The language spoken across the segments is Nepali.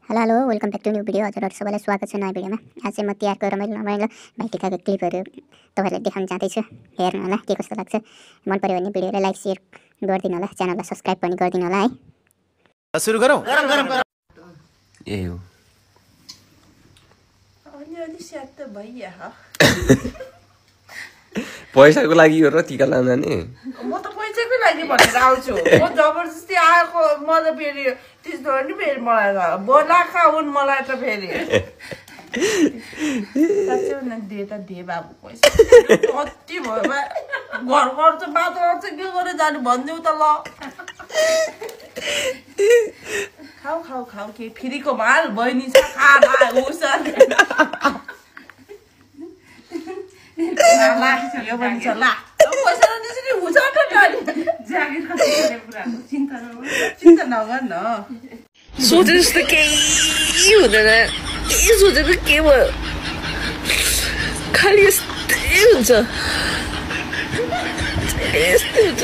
Hello hello welcome back to new video. हजुरहरु सबैलाई स्वागत छ नयाँ भिडियोमा। आज चाहिँ म तिहारको रमाइलो भाइटिकाको क्लिपहरु तपाईहरुलाई देखाउन जाँदैछु। हेर्नु होला के कस्तो लाग्छ। मन पर्यो भने भिडियोलाई लाइक शेयर गरिदिनु होला, च्यानललाई सब्स्क्राइब पनि गरिदिनु होला है। सुरु गरौँ। गरम यही हो। अलि स्याट त भइया ह। पैसाको लागि हो र टिका लान नि। म त पैसाकै लागि भनेर आउँछु। म जबरजस्ती आएको म त फेरि त्यस्तो नि फेरि मलाई त बोलाका हुन् मलाई त फेरि। साच्चै न दे त दे बाबु पैसा। कति भयो बा घर खर्च बाटो खर्च के गरे जानु भन्दिउ त ल। खाऊ खाऊ खाऊ के फ्रीको माल बहिनी छ खाना होस्। यो पनि छ ला पैसा त्यसरी हुन्छ त चिन्ता नगर न। सोचे जस्तो केही हुँदैन, केही सोचेको के भयो, खालि यस्तै हुन्छ यस्तै हुन्छ।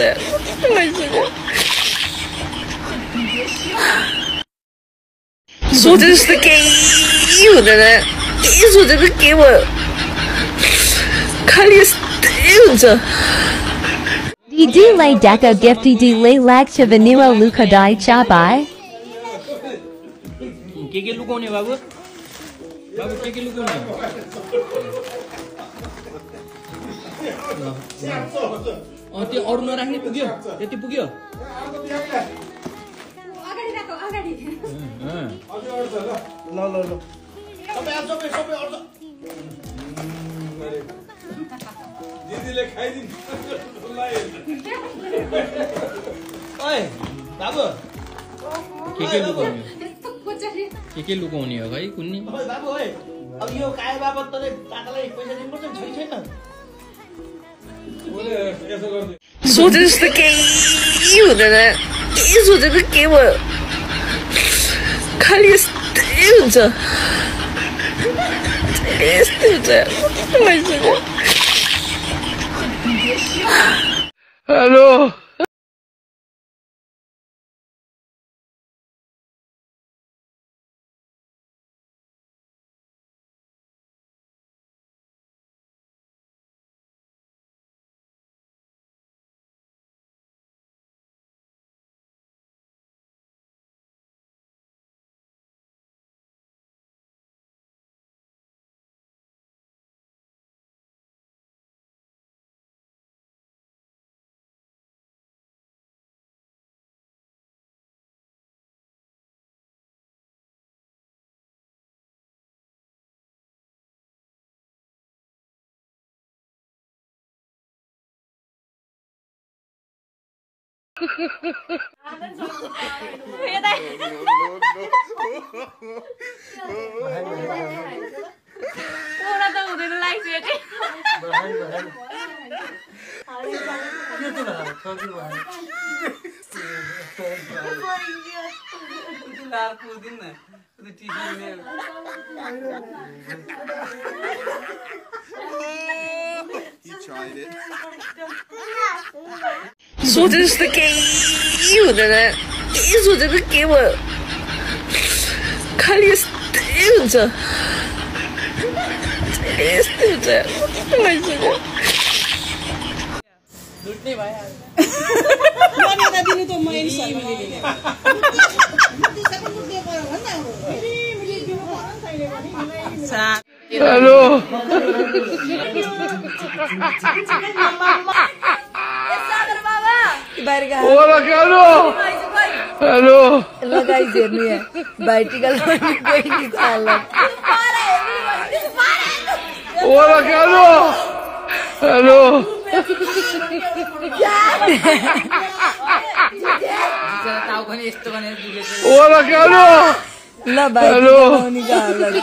सोचे जस्तो केही हुँदैन, केही सोचेको के भयो, खालि यस्तै हुन्छ। Di lay daka gifty di lay lag chivanua luka dai chabai. के लुकाउने बाबु बाबु के लुकाउने त्यो अरू नराख्ने पुग्यो यति पुग्यो अगाडि राखौ अगाडि ल ल ल सबै अर्छ दिदीले खाइदिन ओइ बाबु के लुकाउने के लुकाउने हो भाइ कुन्नी बाबु ओइ अब यो काय बाबत तले काकालाई पैसा दिनुपर्छ नि छैन सोचे जस्तो केही हुँदैन, केही सोचेको के भयो, खालि यस्तै हुन्छ यस्तै हुन्छ। हेलो पुरा त हुँदैन लाइक बेटे सोचे जस्तो केही हुँदैन, केही सोचेको के भयो, खालि यस्तै हुन्छ यस्तै हुन्छ। लुट्ने भयो हेलो हेलो लगाइस हेर्नु यहाँ भाइटिका लगाउने बहिनीको हालत। हेलो ल भाइटिका लगाउनेको हालत।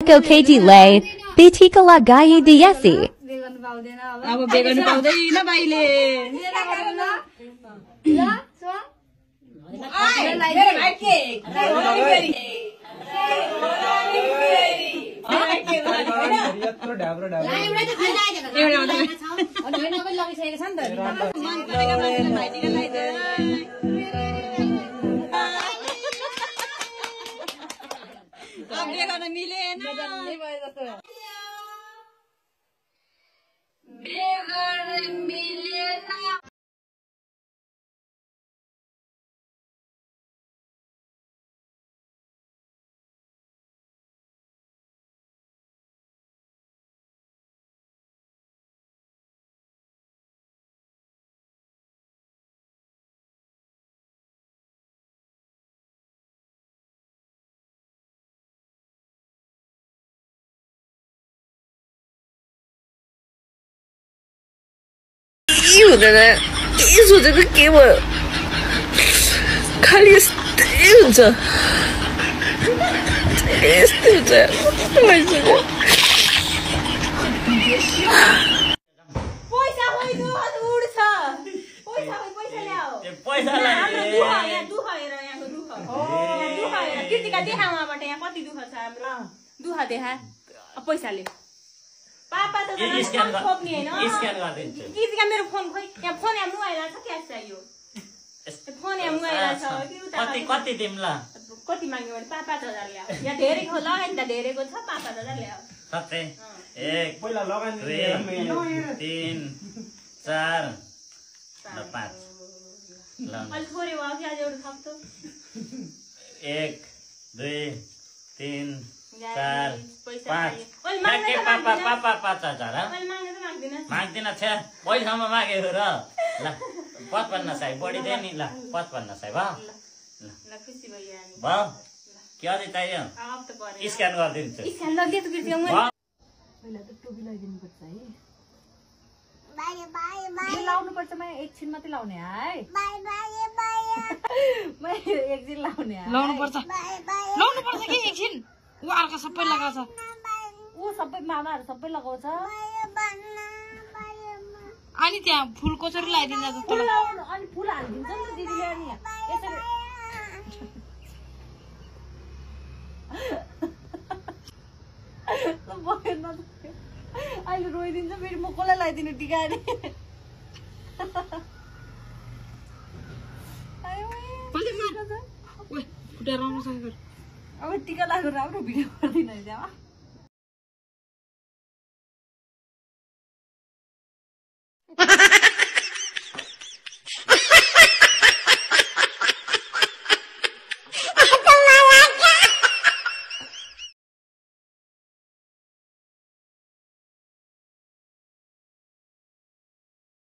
Go KD Lay, Bitika La Gaye Diesi. अब बेगन पाउँदैन बाइले我奶奶一说这个给我看里丢着，丢着，为什么？ पैसाले पापा त स्क्यान खोप्ने हैन स्क्यान गर्दिन्छ किसिका मेरो फोन खोइ यहाँ फोन यहाँ मोबाइल छ क्यास चाहियो फोन यहाँ मोबाइल छ कि उता कति दिमला कति माग्यो भने 5,000 ल्याऊ यहाँ धेरै खो लगाइ त धेरैको छ 5,000 ल्याऊ सबै 1 पहिला लगानी 3 4 ल 5 ल अलि थोरै भयो कि आज एउटा थप्छु 1 2 3 4 5 मागे पापा 5,000 माग्दिन छ पहिलामा मागेको र ल 55 सय बढी दे नि ल 55 सय भयो ल खुसी भयो हामी भयो के अझै चाहियो अब त पर्यो स्क्यान गरिदिन्छु स्क्यान गरिदिए त किर्ति म पहिला त टोपी लगाइदिनु पर्छ है बाय बाय बाय यो लाउनु पर्छ म एकछिन मात्रै लाउने है बाय बाय बाय म एकछिन लाउने है लाउनु पर्छ बाय बाय लाउनु पर्छ कि एकछिन उ अर्का सबै लगाउँछ ऊ सबै मामाहरु सबै लगाउँछ अनि त्यहाँ फुल कसरी लगाइदिन्छ जस्तो फुल लाउनु अनि फुल हालिदिन्छ नि दिदीले अनि यसरी भएन अहिले रोइदिन्छ फेरि म कसलाई लगाइदिनु टिका नि खुट्टा राम्रो छ अब टिका लगाएको राम्रो भिडियो गर्दिन है